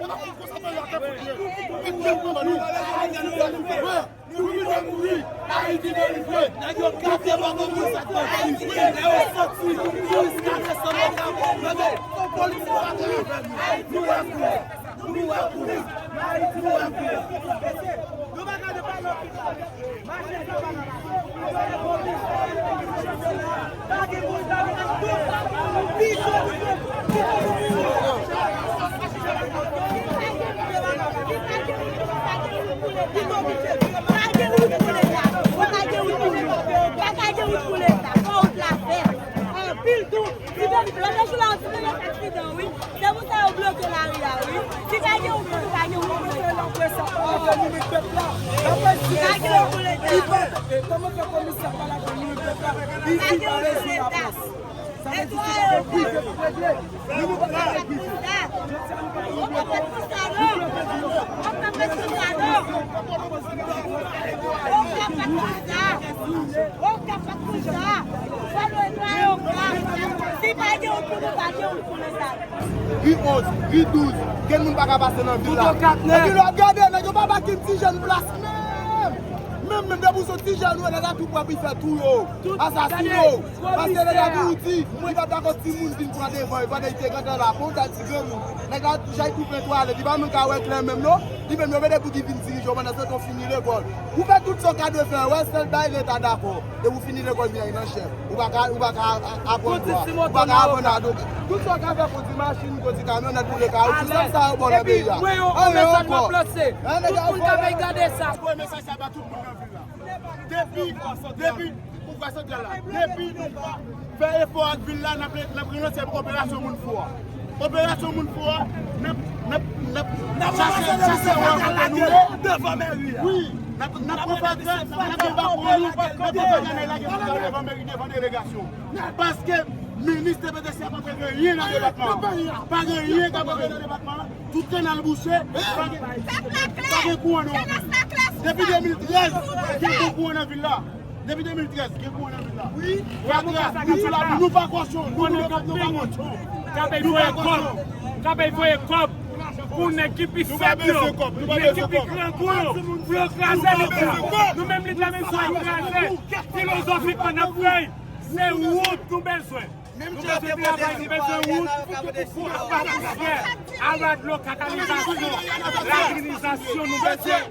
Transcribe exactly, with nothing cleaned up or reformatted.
Nou vin mouri. Ayiti delivre. Nèg yo kase bò kote sa t pati. Lè yo soti, jiska desann, yo ka pran. Tande, polis pa ka avè nou. Nou wè koulè. Nou wè koulè. Nou wè koulè. Nou pa ka depa lòt. Anpil tou. Ti bebe, lòt jou la, ti bebe fè aksidan, wi. Se pou sa yo bloke lari a, wi. Si pa gen wout, si pa gen wout pou leta. Avè nou menm pèp la. N ap di rezon. Ki fè, e, kòman fè komisè pale avè nou menm pèp la? Li di pa rezon la plas. Sa vle di se pa prive pou regle. Nou, nou pa ka regle. Jodi a nou pa regle. Ou ka fè konsa, non. Ou ka fè konsa, non. Ou ka fè konsa. Ou ka fè konsa. Fò nou netwaye Okap. Si pa gen wout pou nou, pa gen wout pou leta. Ri onz, ri douz, gen moun pa ka pase nan vil la. Epi lè w ap gade, nèg yo pa ba kit ti jèn plas menm. Menm, menm depi w se ti jèn, ou wè nèg la tou pwòp, li fè tou yo. Asasine yo. Paske nèg la di ou di, li pa dakò timoun vin pran devan, li pandan li te gentan la, bon, ta ti granmoun. Nèg la, jan li koupe twalèt, li pa menm ka wè klè menm non. Li menm, yo mete pou ki vin dirije w, pandan se tan w fini lekòl. Ou fè tout sa w ka dwe fè, wè, sèl bagay leta dakò. Depi w fini lekòl, vin nan chèf. Ou pa ka, ou pa ka a-, aprann dwa. Ou pa ka aprann a doke. Tout sa w ka fè, kondi machin, kondi kamyonèt, boule kay, tout sa, sa yo ba w nan peyi a. Epi, mwen, yon, yon mesaj m ap lanse. Tout moun k ap gade sa. Voye mesaj sa ba tout moun nan vil la. Depi, depi, pouvwa santral la, depi nou pa fè efò ak vil la, n ap, n ap relanse operasyon Moun Fou a. Operasyon Moun Fou a, n ap, n ap, n ap chache, chache wè kote nou ye. Devan mèri a. Wi, n ap, n ap pran fatra, n ap lage bakon nou, n ap pran fatra, n ap lage fatra devan mèri, devan delegasyon. Paske minis T P T C a pa fè anyen nan depatman an. Pa gen anyen k ap fè nan depatman an. Tout kanal bouche, pa gen, pa gen kouran nan yon vil. Depi de mil trèz, gen bon kouran nan vil la. Depi de mil trèz, gen kouran nan vil la. Fatra, nou sou la, nou pa kòchon, nou, nou, nou pa kòchon. K ap voye kòb, k ap voye kòb pou nèg ki pi fèb yo, nèg ki pi grangou yo, pou yo kraze leta. Nou menm leta menm sa kraze, filozofikman n ap fè, se wout nou bezwen. Nou bezwen travay, nou bezwen wout, aba pousyè, aba dlo, katalizasyon, ladrenizasyon, nou bezwen.